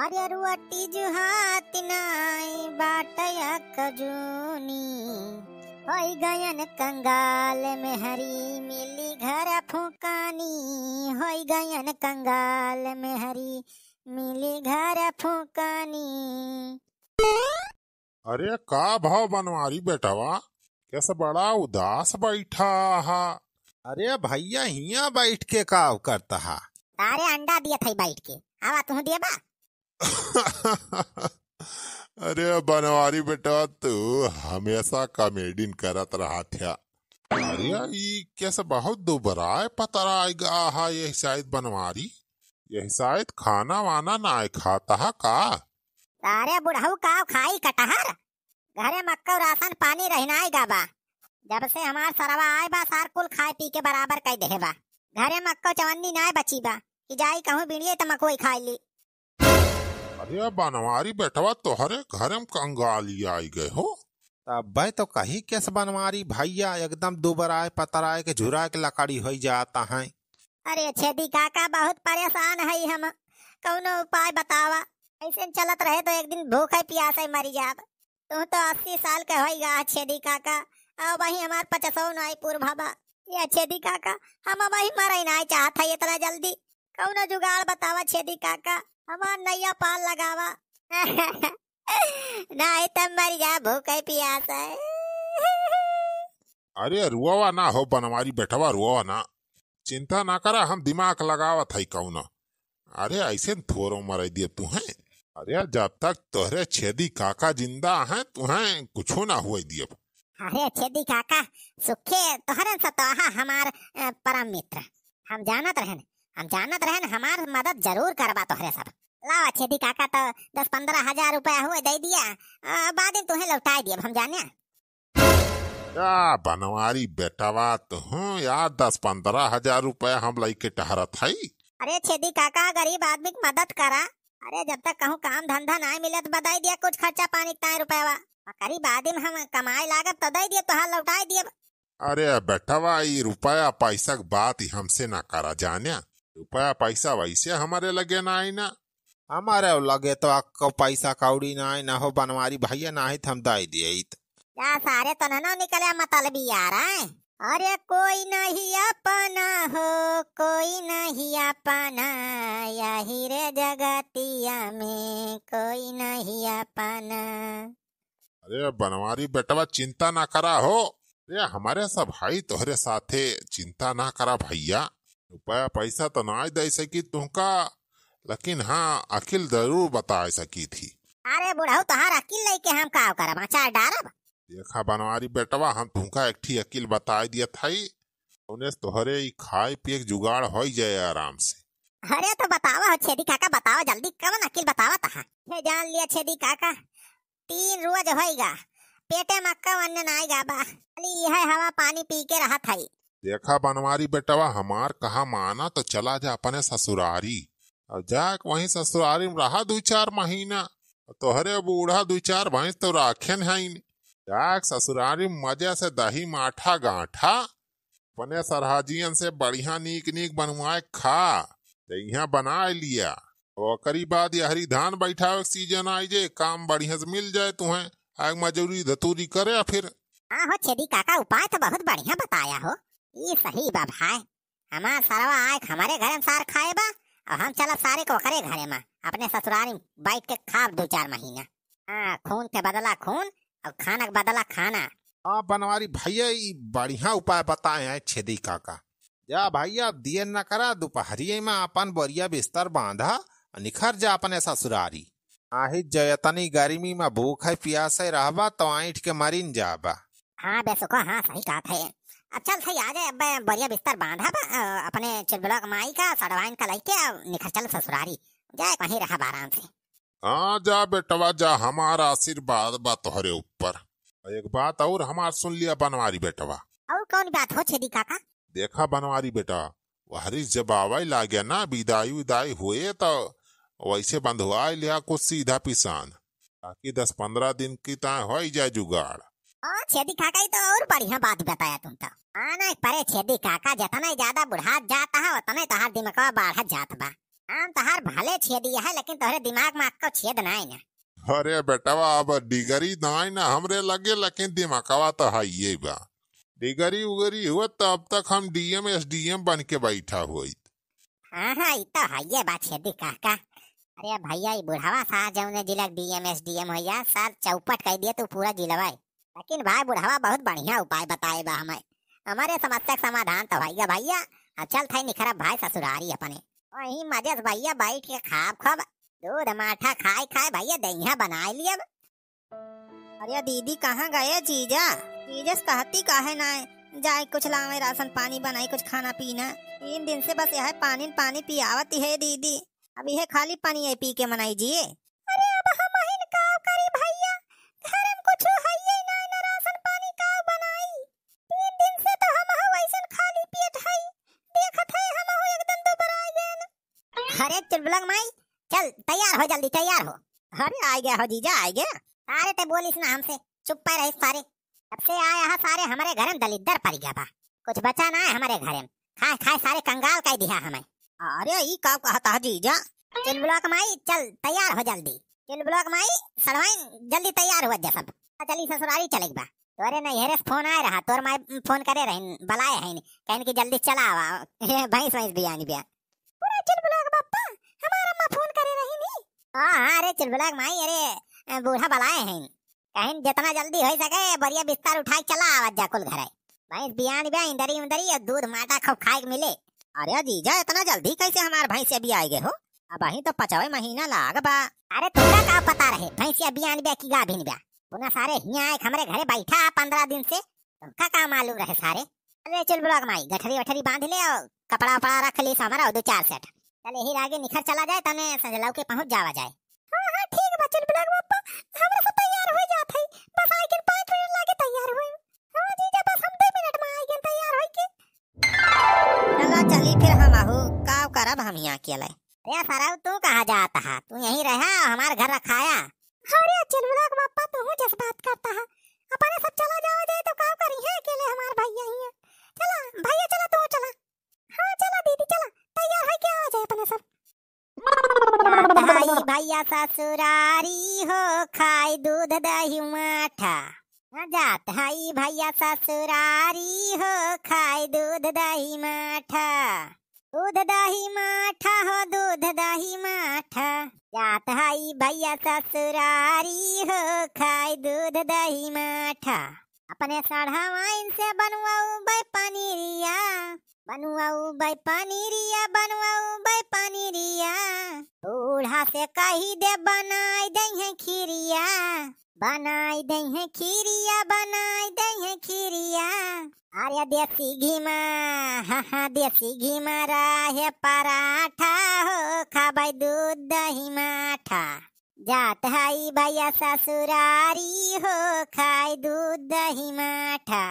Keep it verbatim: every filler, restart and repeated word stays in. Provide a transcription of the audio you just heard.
अरे रोटी जुहात नाई बाटया कजूनी, होई गयन कंगाल मेहरी मिली घर फुकानी, होई गयन कंगाल मेहरी मिली घर फुकानी। अरे का भव बनवारी बेटवा, कैसे बड़ा उदास बैठा हा? अरे भैया, हियाँ बैठ के का करत हा? तारे अंडा दियत है बैठ के, आवा तुहूँ देबा। अरे बनवारी बेटवा, तू हमेशा कॉमेडिन करत रहत हा। अरे ई कैसे बहुत दुबराए पतराए गा हा, यह शायद बनवारी, यह शायद खाना वाना नाय खाता हा का? अरे बुढ़ऊ, काव खाई कटहर? घरे मक्का राशन पानी रहिनाई गा बा। जब से हमार सरवा आए बा, सार कुल खाए पी के बराबर कई देहे बा। घरे मक्का चवन्नी नाय बची बा कि जाई कहूँ बिड़िए त मकोई खाई ली। अरे बनवारी बेटवा, तोहरे घरे में कंगाली आई गए हो। तब भाई तो कही कैसे बनवारी भैया, एकदम दुबराए पतराए के झुराए के लकड़ी होई जाता है। अरे छेदी काका, बहुत परेशान है हम, कौनो उपाय बतावा। ऐसे चलत रहे तो एक दिन भूखे प्यासे मरी जाब। तू तो अस्सी साल के होई गा छेदी काका, अब वही हमार पचसौ नाई पूर भवा। ये छेदी काका, हम अब वही मरे नाई चाहत है इतना जल्दी। कौनो जुगाड़ बतावा छेदी काका, हमार नैया पार लगावा। नाई त मर जा भूखे प्यासे। अरे रुआवा ना हो बनवारी बेटवा, रुआवा ना, चिंता ना करा, हम दिमाग लगावत है कौनो। अरे ऐसे न थोरो मराई दिए तुहें। अरे जब तक तोहरे छेदी काका जिंदा हैं, तुहें कुछो ना हुए दियब। अरे छेदी काका, सुखे तोहरे सतोहा हमार, अ, परम मित्र। हम जानत रहन, हम जानत रहन हमार मदद जरूर करबा तोहरे सब। लावा छेदी काका, तो दस पन्द्रह हजार रुपया हुए दे दिया, अ, बाद में तुहें लौटाई दियब हम जाने। या बनवारी बेटवा, तुहूँ यार दस पन्द्रह हजार रुपया हम लइके टहरत हई। अरे छेदी काका, गरीब आदमी की मदद करा। अरे जब तक कहूँ काम धंधा नाय मिलत, बदाई दिया कुछ खर्चा पानी ताय रुपया। गरीब आदमी हम कमाए लागब तो दे दिए, तोहार लौटाए दिए। अरे बेटवा, ई रुपया पैसा के बात ही हमसे ना करा जान्या। रुपया पैसा वैसे हमारे लगे ना आई ना। हमारे लगे तो अक्को पैसा कौड़ी ना आई ना हो बनवारी भैया, ना ही तो हम दे दिए इत। जा सारे तो ननो निकले मतलबी यार हैं। अरे कोई नहीं अपना हो, कोई नहीं अपना, यही रे जगतिया में कोई नहीं अपना। अरे बनवारी बेटवा, चिंता ना करा हो। अरे हमारे सब हई तोहरे साथे, चिंता ना करा भैया। रुपया पैसा तो ना दे सकी तुमका, लेकिन हाँ, अकिल जरूर बताए सकी थी। अरे बुढ़ऊ, तोहार अकिल लेके हम का करब, अचार डारब? देखा बनवारी बेटवा, हम तुमका एक ठी अकिल बताए दियत हई, उन्हें तोहरे ई खाए पिए के जुगाड़ होई जाए आराम से। अरे तो बतावा हो छेदी काका, बतावा जल्दी, कवन अकिल बतावा तहा? हे जान लिया छेदी काका, तीन रोज होइगा, पेटे में अक्का अन्न नाई गा बा, खाली यह हवा पानी पी के रहत हई। देखा बनवारी बेटवा, हमार कहा माना तो चला जा अपने ससुरारी। अब जाके वहीं ससुरारी में रहा दू चार महीना। तोहरे बूढ़ा दू चार भैंस तो राखेन हईन। जाके ससुरारी में मजे से दही माठा गांठा, अपने सरहाजियन से बढ़िया नीक नीक बनवाए खा। ते इहाँ बनाए लिया। ओकरी बाद यहरी धान बैठावे के सीजन आई जे, काम बढ़िया से मिल जाए तुहें। आग मजूरी धतूरी करे फिर। हाँ हो छेदी काका, उपाय तो बहुत बढ़िया बताया हो। ई सही बा भाई। हमार सरवा आए हमारे घरे में सार खाए बा, और हम चलब सारे को ओकरे घरे में, अपने ससुरारी में बैठ के खाब दू चार महीना। हाँ, खून के बदला खून और खाना के बदला खाना। हाँ बनवारी भैया, ई बढ़िया उपाय बताए हैं छेदी काका। जा भैया, अब दिए न करा, दोपहरिये में अपन बोरिया बिस्तर बांधा और निखर जा अपने ससुरारी। आही जयतनी गर्मी में भूखे प्यासे रहबा तो ऐंठ के मरिन जाबा। हाँ बेसुखो, हाँ सही कहत है। अब चल सही आ जाए, अब बोरिया बिस्तर बांधा बा, अ, अपने चुलबुला के माई का सड़वाइन का लइके अब निखर चल ससुरारी, जाए वहीं रहब आराम से। हाँ जा बेटवा जा, हमार आशीर्वाद बा तोहरे ऊपर। एक बात और हमार सुन लिया बनवारी बेटवा। और कौन बात हो छेदी काका? देखा बनवारी बेटा, वहरिस जब आवे लागे ना, बिदाई उदाई हुए तो वैसे बंधुआई लिया कुछ सीधा पिसान, ताकि दस पन्द्रह दिन की ताय होई जाए जुगाड़। ओ छेदी काका, ई तो और बढ़िया बात बताया तुम तो। हाँ ना, परे छेदी काका, जितना ही ज्यादा बुढ़ात जात है उतना ही तोहार दिमागवा बढ़त जात बा। हम तोहार भले छेदी है, लेकिन तोहरे दिमाग में अक्को छेद नाई ना। अरे बेटवा, अब डिगरी नाई ना हमरे लगे, लेकिन दिमागवा तो हइये बा। डिगरी उगरी हुआ तो अब तक हम डीएम एसडीएम बन के बैठा होइत। हाँ, हाँ, ई तो हइये बा छेदी काका। अरे भैया, ई बुढ़वा सार जौने जिला के डीएम एसडीएम होइया, सार चौपट कइ दिए तू पूरा जिलवा। लेकिन भाई, बुढ़वा बहुत बढ़िया उपाय बताए बा हमें। हमरे समस्या के समाधान तो होइगा भैया। अब चल थाई निखरब भाई ससुरारी अपने। वहीं मजे से भैया बैठ के खाब खूब। दूध माठा खाए खाए भैया देहिया बनाए लियब। अरे दीदी, कहाँ गए जीजा? जीजा से कहती काहे ना, जाए कुछ लावे, राशन पानी बनाई, कुछ खाना पीना। तीन दिन से बस यह पानी न पानी पियावत है दीदी। अब यह खाली पानी है पी के मनाई जिए। अरे अब हम अहिन का करी भैया, घर में कुछ हइये ना, ना राशन पानी का बनाई। तीन दिन से तो हम हो वैसन खाली पेट हई, देखत है हम हो एकदम दुबरा गए। अरे चुलबुलक माई, चल तैयार हो, जल्दी तैयार हो। अरे आ गया हो जीजा, आ गया। अरे ते बोलिस ना हमसे, चुप पे रहिस सारे। जब से आया है सारे हमरे घर में दलिद्दर पड़ गया बा, कुछ बचा ना है हमरे घर में, खाए खाए सारे कंगाल कर दिया हमें। अरे ई का कहता है जीजा? चुलबुलक माई चल तैयार हो जल्दी। चुलबुलक माई, सड़वाइन जल्दी तैयार हुआ जा सब। चली ससुरारी चलेक बा। तोरे नैहरे से फोन आए रहा, तोर माई फोन करे रहिन, बुलाए हैं, कहन कि जल्दी चला आवा, भैंस वैंस बियानी बिया। पूरा चुलबुलक बप्पा, हमार अम्मा फोन करे रही नी। हाँ, हाँ, अरे चुलबुलक माई, अरे, अ, बूढ़ा बुलाए हैं। कहिन जितना जल्दी हो सके, बढ़िया बिस्तर उठाए चला आवत जा कुल घरे। भैंस बियान बे, इंदरी उंदरी और दूध माटा खूब खाए के मिले। अरे जीजा, इतना जल्दी कैसे हमार भैंसिया बियाए गए हो? अबहीं तो पचवे महीना लाग बा। अरे तुमका का पता रहे, भैंसिया बियान बे कि गाभिन बे? पुना सारे हियाँ आए हमरे घरे बैठा पन्द्रह दिन से, तुमका का मालूम रहे सारे? अरे चुलबुलक माई, गठरी वठरी बांध ले और कपड़ा वपड़ा रख ली हमारा दो चार सेट। चल यही लागे निखर चला जाए, तने संजलाऊ के पहुँच जावा जाए। हाँ, हाँ, ठीक बा चुलबुलक बप्पा, हमरा सब तैयार हो जात है, बस आए के पाँच मिनट लागे तैयार हुए। हाँ जीजा, बस हम दो मिनट में आए गए तैयार होई के। चला चली फिर हम आहू, का करब हम यहाँ अकेले। अरे सरऊ, तू कहाँ जात हा? तू यहीं रहा, हमार घर रखाया। अरे चुलबुलक बप्पा, तू जस बात करता है, अपने सब चला जावा जाए तो का करी है अकेले हमार भैया ही है। चला भैया, चला तू चला। हाँ चला दीदी, चला तैयार है क्या, आ जाए अपने सब। जात हई भैया ससुरारी हो, खाई दूध दही माठा। जात हई भैया ससुरारी हो, खाई दूध दही माठा। दूध दही माठा हो, दूध दही माठा। जात हई भैया ससुरारी हो, खाई दूध दही माठा। अपने सढ़वाइन से बनवाऊ बे पनीरिया, बनवाऊ बे पनीरिया, बनवाऊ बे पनीरिया। बूढ़ा से कही दे बनाई दे हैं खीरिया, बनाई दे हैं खीरिया, बनाई दे हैं खीरिया। अरे देसी घी मा, हाँ, हाँ, देसी घी मा रहे पराठा हो, खाबै दूध दही माठा। जात हई भैया ससुरारी हो, खाई दूध दही माठा।